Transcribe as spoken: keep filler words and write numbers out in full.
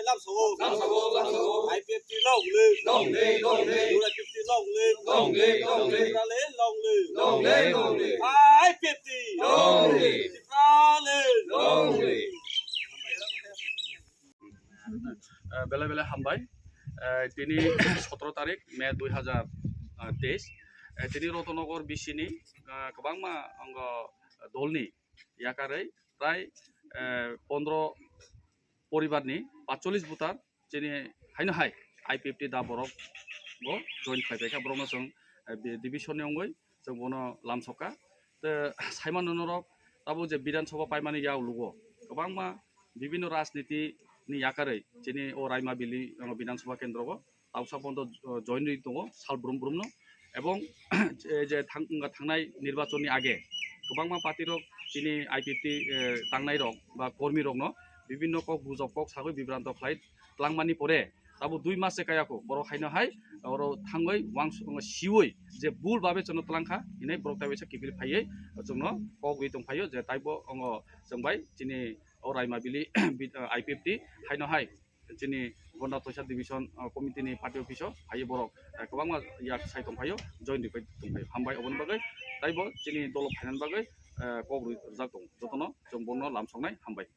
Lamsogo, lamsogo, lamsogo. I P F T long live. Long live, long live. U I P F T long live. Long live, long live. Tipraland long live. Long live, long live. I P F T long live. Tipraland long live. Eh, belai belai hambai. Eh, tini sotoro tarik May dui hajar teis. Eh, tini Rotanagar bisini, eh, kwbangma ongo dolni yakarwi prai, eh, pondro poribarni patchollis voter chini haino hai I P F T da borok bo join khlai paikha, borokno chwng, eh, bi-, division ni wngwi chwng bono lamsokha. Te saimano norok abo je Bidhan Sabha paimani yak lugo kwbangma bibinno rajniti ni yakarwi chini o Raima Valley, o Bidhan Sabha kendrogo tausa pondo, o, join ri tongo sal brum brumno, ebong je, je thang-, wngkha thangnai nirbachon ni age kwbangma party rok chini I P F T, eh, tangnai rok ba kormi rokno bibinno kok gujok kok sagwi bibranto khlai tlangmani pore abo dui mas se kaya kho borok haino hai oro thangwi wang siwi je bul babe chwngno tlangkha hinai borok tai waisa kiphil phaiwi chwngno kok ri tongphaio je taibo ongo chwng bai chini o Raima Valley bid-, I P F T haino hai chini Gonda Toisa Division, uh, Committee ni party office o hai borok, uh, kwbangma yak sai tongphaio, join ripai tongphaio. Hambai oboni bagwi, taibo chini dolo phainani bagwi, uh, kok rwi rwjak tongo. Jotono chwng bono lamsoknai hambai.